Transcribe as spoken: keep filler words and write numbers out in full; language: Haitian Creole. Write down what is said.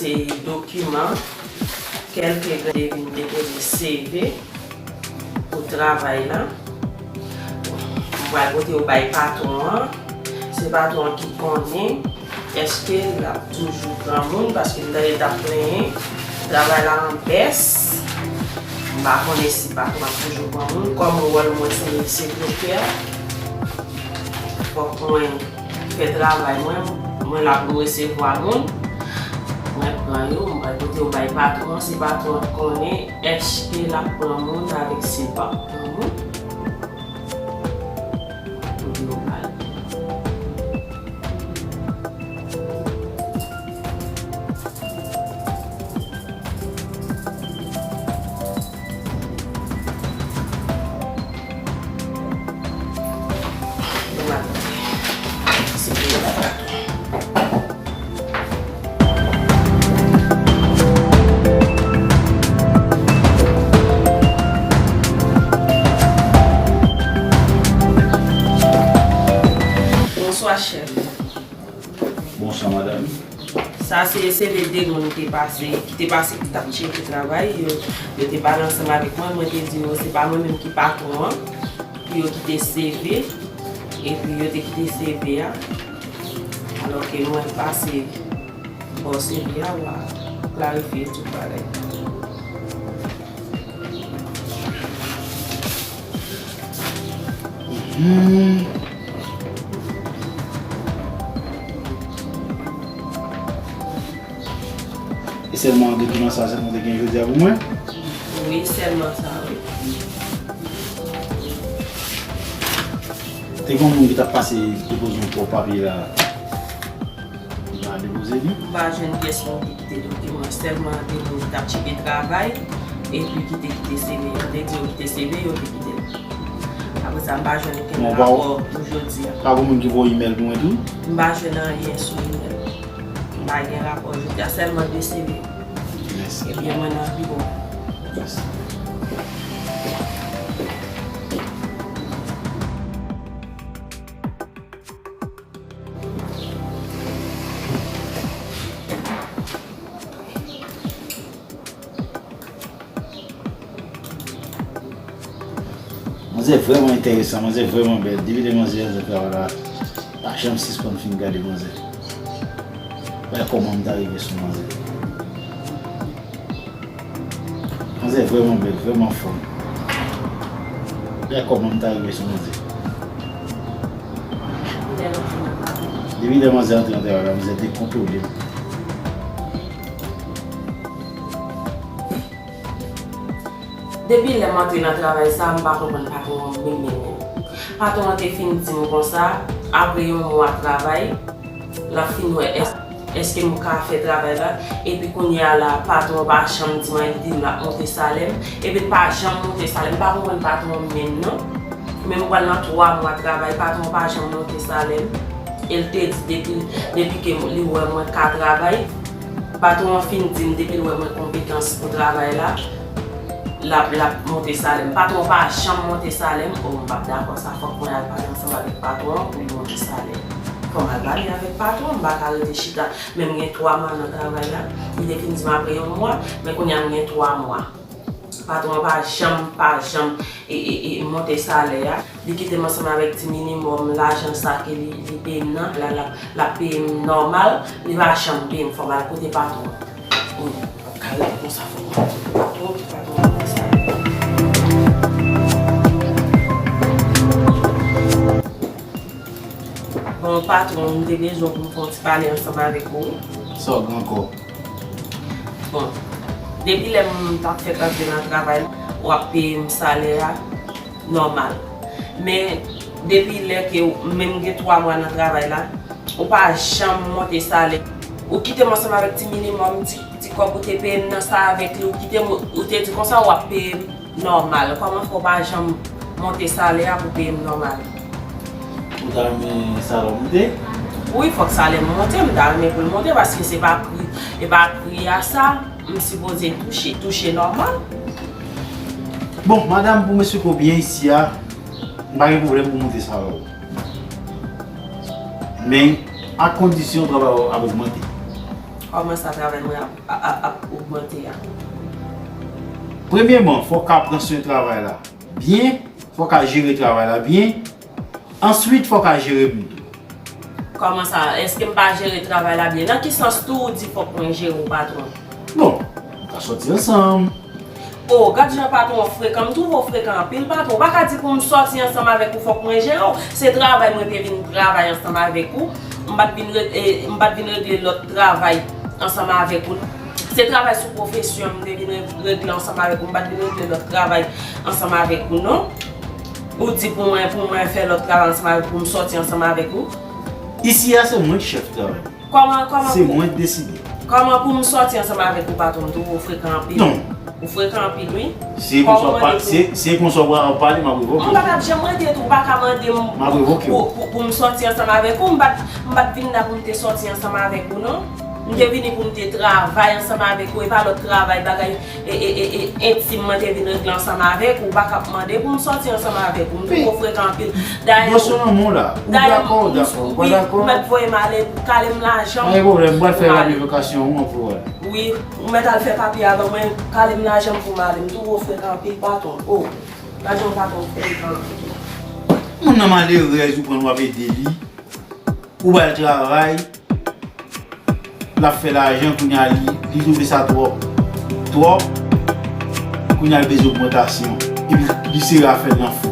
Se dokiman, kèlke grenn te vin depoze C V pou travay la. M pral pote yo bay patwon an. Se patwon an ki konnen èske l ap toujou pran moun, paske m tande l t ap plenyen. Travay la an bès. M pa konnen si patwon ap toujou pran moun. Kòm wòl mwen se, se doktè, fòk mwen fè travay mwen, mwen la pou m resevwa moun. Mwen pran yo, mwen pote yo bay patwon an, se patwon an k konnen èske l ap pran moun avèk si l p ap pran moun. Pote yo bay. Bonswa, chèf. Bonswa, madanm. Sa se C V de moun te pase, ki te pase, ki t ap tcheke travay. Yo, yo te pale ansanm avèk mwen. Mwen te di yo se pa mwen menm ki patwon an. Pou yo kite C V. Epi yo te kite C V a. Alò ke mwen pase bò C V a, w a klarifye tout bagay. Hmm. E sèlman dokiman sa, sèlman te gen jodi a pou mwen? Wi, sèlman sa, wi. Te gen yon moun ki t ap pase depoze yon pòt papye la. Li pa depoze li? M pa jwenn pyès moun ki kite dokiman, sèlman de moun ki t ap tcheke travay, epi ki te kite C V. Yo te di yo kite C V, yo te kite l. Apre sa, m pa jwenn okenn rapò pou jodi a. Pa gen moun ki voye imèl pou mwen tou? M pa jwenn anyen sou imèl. M pa gen rapò jodi a, sèlman de C V. Mèsi. Ebyen, mwen nan biwo. Mèsi. Manzè vrèman enteresan, manzè vrèman bèl. Depi lè manzè antre travay la, pa janm sispann fin gade manzè. Wè kòman m ta rive sou manzè. Manzè vrèman bèl, vrèman fò. Gad kòman m ta rive sou manzè. Depi lè manzè antre nan travay la, manzè dekontwole m. Depi lè m antre nan travay sa, m pa konprann patwon an menm, menm, menm. Patwon an te fin di m konsa, apre yon mwa travay, l ap fin wè èske, èske m ka fè travay la. Epi kounye a la, patwon an pa janm di m anyen, li di m l ap monte salè m. Epi l pa janm monte salè m. M pa konprann patwon an menm non. Men m pral nan twa mwa travay, patwon an pa janm monte salè m. E l te di depi, depi ke li wè mwen ka travay, patwon an fin di m depi l wè mwen konpetans pou travay la, l ap, l ap monte salè m. Patwon an pa janm monte salè m. O, m p ap dakò sa. Fòk mwen al pale ansanm avèk patwon an pou li monte salè m. Fò m al pale avèk patwon an, m pa ka rete chita. Men m gen twa mwa nan travay la. Li te fin di m apre yon mwa, men kounye a m gen twa mwa. Patwon an pa janm, pa janm e, e, e, monte salè a. Li kite m ansanm avèk ti minimòm lajan sa ke li, li peye m nan. La, la, l ap peye m nòmal. Li pa janm peye m, fò m al kote patwon an. Wi, m p ap ka rete konsa, fò m al kote patwon an, ki patwon an konsa. Bon, patwon, m te bezwen pou m fè yon ti pale ansanm avèk ou, wi. Sa w gen ankò? Bon, depi lè m t ap fèk antre nan travay la, w ap peye m salè a nòmal. Men, depi lè ke w, men m gen twa mwa nan travay la, ou pa janm monte salè. Ou kite m ansanm avèk ti minimòm, ti, ti kòb ou te peye m nan, sa avèk li, ou kite m, ou te di konsa w ap peye m nòmal. Kòman fè w pa janm monte salè a pou peye m nòmal? Ou ta renmen salè w monte? Wi, fòk salè m monte, m ta renmen pou l monte, paske se pa pri, e pa pri a sa m sipoze touche, touche nòmal. Bon, madanm, pou m esplike w byen isi a, m pa gen pwoblèm pou monte salè w. Men, a kondisyon travay w ap ogmante. Kòman sa travay mwen ap, ap, ap ogmante a? Premyèman, fò w ka pran swen travay la byen, fò w ka jere travay la byen. Answit, fò w ka jere m tou. Kòman sa? Èske m pa jere travay la byen? Nan ki sans tou ou di fòk mwen jere w, patwon? Bon, nou ka sòti ansanm. O, gad jan patwon frekan, m twouve w frekan anpil, patwon. Ou pa ka di pou m sòti ansanm avèk ou, fòk mwen jere w. Se travay mwen te vin travay ansanm avèk ou. M pa t vin re-, e, m pa t vin regle lòt travay ansanm avèk ou. Se travay sou pwofesyon m te vin re-, regle ansanm avèk ou. M pa t vin regle lòt travay ansanm avèk ou, non. Ou di pou mwen, pou mwen fè lòt travay ansanm avèk ou, pou m sòti ansanm avèk ou. Isi a, se mwen k chèf travay. Kòman, kòman Se pou, mwen k deside. Kòman pou m sòti ansanm avèk ou, patwon, m twouve w frekan anpil. Non. Ou frekan anpil, wi. Se konsa w pa, se, se konsa w ap pale, m ap revoke w. M pa t ap janm rete tou, ou pa ka mande m pou, pou, pou m sòti ansanm avèk ou. M pa t, m pa t vin la pou m te sòti ansanm avèk ou, non. M te vini pou m te travay ansanm avèk ou, e pa lòt travay, bagay e, e, e, e, entim mwen te vin regle ansanm avèk ou, ou pa ka ap mande pou m sòti ansanm avèk ou. M twouve w frekan anpil. Dayè, dayè, m, m, wi, ou mèt voye m ale, kale m lajan m. Pa gen pwoblèm, m pral fè revokasyon an pou w. Wi, ou mèt al fè papye a ban mwen, kale m lajan m pou m ale. M twouve w frekan anpil, patwon. O, gad jan patwon frekan anpil. Moun nan malerèz, ou pran l w ap ede li. Ou ba l travay, l ap fè lajan, kounye a li, li twouve sa twòp. Twòp, kounye a l bezwen ogmantasyon. Epi li sere afè l nan fò.